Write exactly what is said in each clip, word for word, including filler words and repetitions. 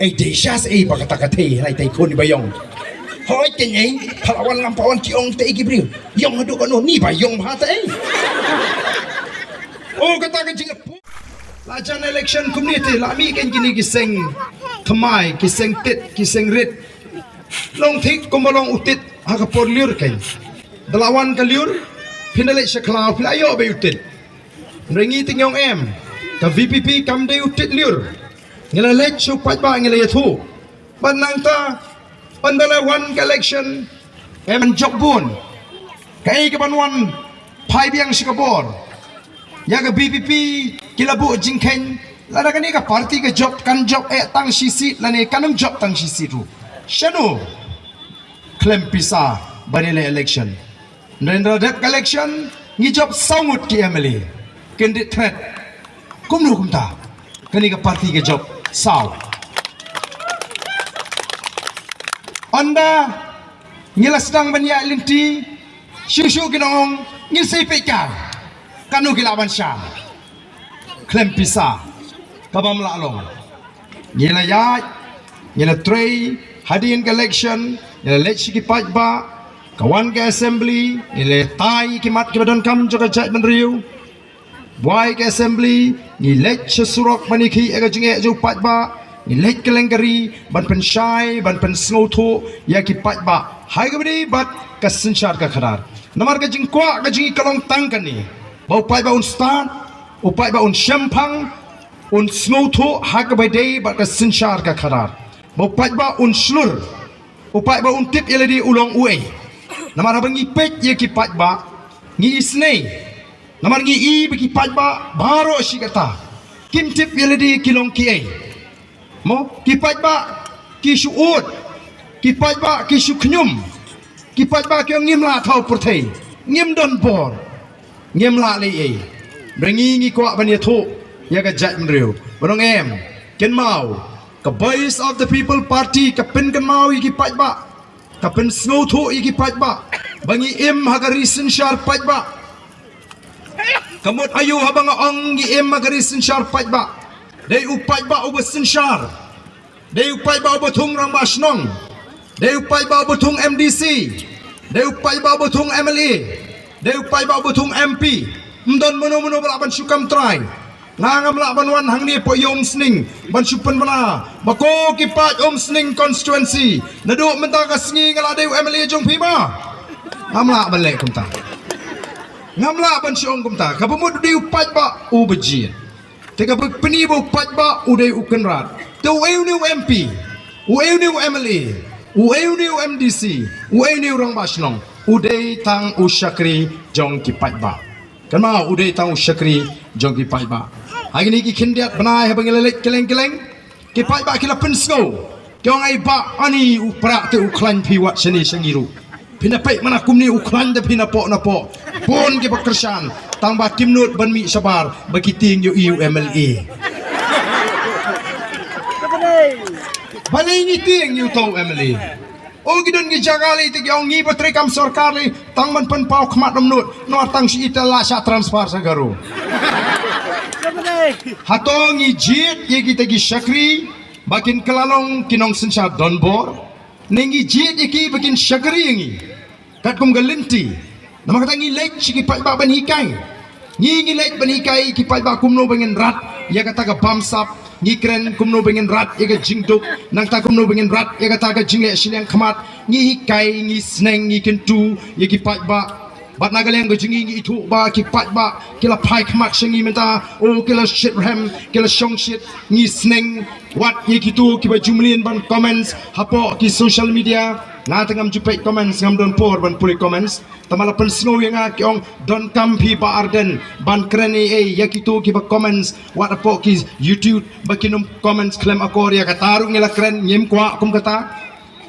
Ei, dei sha sa ei ba kata ka thei, lai tai khun ni ba ïong. Hoi, ken ei, pha la wan ngam pat wan ki ong te ei ki briew. Ïong haduh kano ni ba ïong bha te ei. Oh, kata ka jing. La jan election kumne te, la mih ken kine ki seng thymmai, ki seng tit, ki seng rit. Long thik kumba long u tit ha ka por lyiur ken. Da la wan ka lyiur, phin da leit sha khlaw, phi la ïoh beit u tit. Hynrei ngi te ngi ong em, ka V P P kam dei u tit lyiur. Ngi la leit sha u paidbah, ngi la ïathuh. Bad nangta, ynda la wan ka election, em, jop bun. Kaei kaban wan phai biang sha ka bor. Ïa ka V P P ki la buh jingkheiñ, lada kane ka party ka jop, kan jop eh tang shi seat lane kan ym jop tang shi seat ruh. Shano? Khlem pisa ban ïaleh election. Nrynda dep ka election, ngi jop saw ngut ki M L A. Kin dei threat. Kumno kumta? Kane ka party ka jop saw. Ynda ngi la sdang ban ïaid lynti, shuh shuh kin ong, ngin sei peit kai. Kano ki lah ban shah. Khlem pisa. Ka bym lah long. Ngi la ïaid, ngi la trei, hadien ka election, ngi la leit sha ki paidbah, ka wan ka assembly, ngi la tai ki mat kiba donkam jong ka jaitbynriew. Buaid ka assembly, ngi leit sha surok ban ïakhih ïa ka jingeh jong u paidbah, ngi leit kylleng ka ri, ban pynshai, ban pynsngewthuh ïa ki paidbah. Ha kaba ïadei bad ka synshar ka khadar. Namar ka jingkwah ka jong ngi ka long tang kane. Ba u paidbah un stad, u paidbah un shemphang, un sngewthuh ha kaba ïadei bad ka synshar ka khadar. Ba u paidbah un shlur, u paidbah un tip ïa lade u long uei. Namar haba ngi peit ïa ki paidbah, ngi isynei. Namar ngi i ba ki paidbah baroh shi katta kim tip ïa lade ki long kiei. Mo, ki paidbah ki shu ud, ki paidbah ki shu khñium, ki paidbah ki ong ngim lah thaw pyrthei, ngim don bor, ngim lah leh ei. Ba ngi ngi kwah ban ïathuh ïa ka jaitbynriew. Ba ong em, kynmaw, ka Voice of the People Party ka pynkynmaw ïa ki paidbah, ka pynsngewthuh ïa ki paidbah ba ngi im ha ka ri synshar paidbah. Ka mut aïu haba nga ong ngi im ha ka ri synshar paidbah? Dei u paidbah uba synshar. Dei u paidbah uba thung rangbah shnong. Dei u paidbah uba thung M D C. Dei u paidbah uba thung M L A. Dei u paidbah uba thung M P. Ym don mano mano ba lah ban shu kam trai. Nga ngam lah ban wan hangne hapoh ïa Umsning ban shu pynbna ba ko ki paid Umsning constituency, naduh mynta ka sngi nga la dei u M L A jong phi ma. Ngam lah ban leh kumta. Ngam lah ban shu ong kumta. Kaba mut u dei u paidbah uba jied. Te kaba pyni ba u paidbah u dei u kynrad. Te uei une u M P, uei une u M L A, uei une u M D C, uei une u rangbah shnong? U dei tang u shakri jong ki paidbah. Kynmaw, u dei tang u shakri jong ki paidbah. Ha kine ki khyndiat bnai haba ngi la leit kylleng kylleng, ki paidbah ki la pynsngew. Ki ong ai bah, ani u prah te u khlaiñ phi wat shane sha ngi ruh. Phi na peit mana kumne u khlaiñ da phi napoh napoh. Bun kiba kyrshan tang ba kim nud ban mih shabar ba ki tieng ïohi u M L A. Balei ngi tieng ïohi u M L A? O, ki don ki jaka lei te ki ong ngi ba trei kam sorkar lei tang ban pynpaw khmat ym nud, namar tang shi ita la shah transfer sha Garo. Hato ngi jied ïa kita ki shakri ba kin kylla long ki nongsynshar donbor? Ne ngi jied ïa ki ba kin shakri ïa ngi katkum ka lynti? Namar kata ngi leit sha ki paidbah ban hikai. Ngi, ngi leit ban hikai ki paidbah kumno ba ngin rat ïa kata ka bamsap. Ngi kren kumno ba ngin rat ïa ka jingduk, nangta kumno ba ngin rat ïa kata ka jingleh shiliang khmat. Ngi hikai, ngi sneng, ngi kyntu ïa ki paidbah. Bad na ka liang ka jong ngi, ngi ithuh ba ki paidbah ki la phai khmat sha ngi mynta. O, ki la shit rhem, ki la shong shit. Ngi sneng wat ïa kito kiba ju mlien ban comments hapoh ki social media. Nga te ngam ju peit comments, ngam don por ban pule comments. Tangba la pynsngew ïa nga ki ong, donkam phi Bah Ardent ban kren ei ei ïa kito kiba comments wat hapoh ki YouTube ba kin ym comments khlem akor. Ïa kata ruh ngi la kren, ngim kwah kum kata.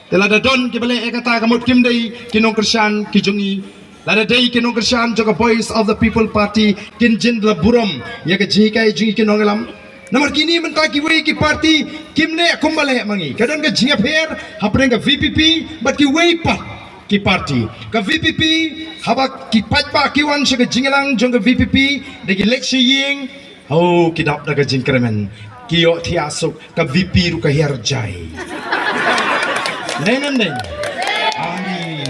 Te lada don kiba leh ïa kata ka mut kim dei ki nongkyrshan ki jong ngi. Lada dei ki nongkyrshan jong ka Voice of the People Party kin jin la burom ïa ka jinghikai jong ngi ki nongïalam. Namar kine mynta kiwei ki party kim leh kumba leh ma ngi. Ka don ka jingïapher hapdeng ka V P P bad kiwei pat ki party. Ka V P P, haba ki paidbah ki wan sha ka jingïalang jong ka V P P, da ki leit sha ïing, oh, ki dap da ka jingkyrmen. Ki ïoh thiah suk, ka VPP ruh ka hiar jai. Neng neng neng. Ai,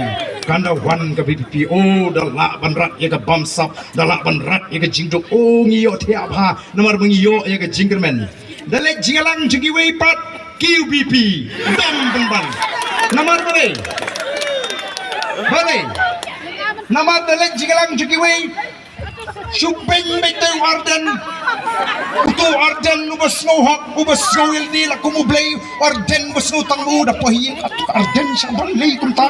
kan da wan ka VPP. Oh, da lah ban rat ïa ka bamsap, da lah ban rat ïa ka jingduk. Oh, ngi ïoh thiah bha. Namar ba ngi ïoh ïa ka jingkyrmen. Da leit jingïalang jong kiwei pat, ki VPP. Dam pynban. Namar balei? Balei? Namar da leit jingïalang jong kiwei, shu beiñ beit te u Ardent. Uto u Ardent uba sngew hok, uba sngew ïalade la kum u Blei, u Ardent uba sngew tang u da poi ïing. Ato ka Ardent sha ban lei kumta.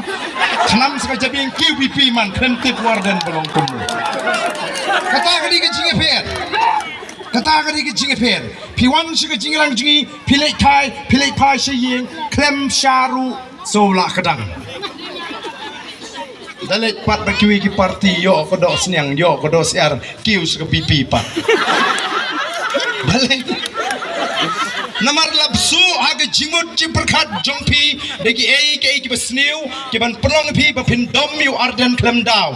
Khnang sa ka jabieng ki VPP man kren tip u Ardent ba long kumno. Kata ka dei ka jingïapher. Kata ka dei ka jingïapher. Phi wan sha ka jingïalang jong ngi, phi leit thai, phi leit phai sha ïing, khlem sha ruh, so la ka dang. Da leit pat ba kiwei ki party, ïoh ka doh sniang, ïoh ka doh syiar, kiew sha ka VPP pat. Balei? Namar la bsuh ha ka jingmut jingpyrkhat jong phi da kiei kiei kiba sniew, kiban pynlong ïa phi ba phin dom ïa u Ardent khlem daw.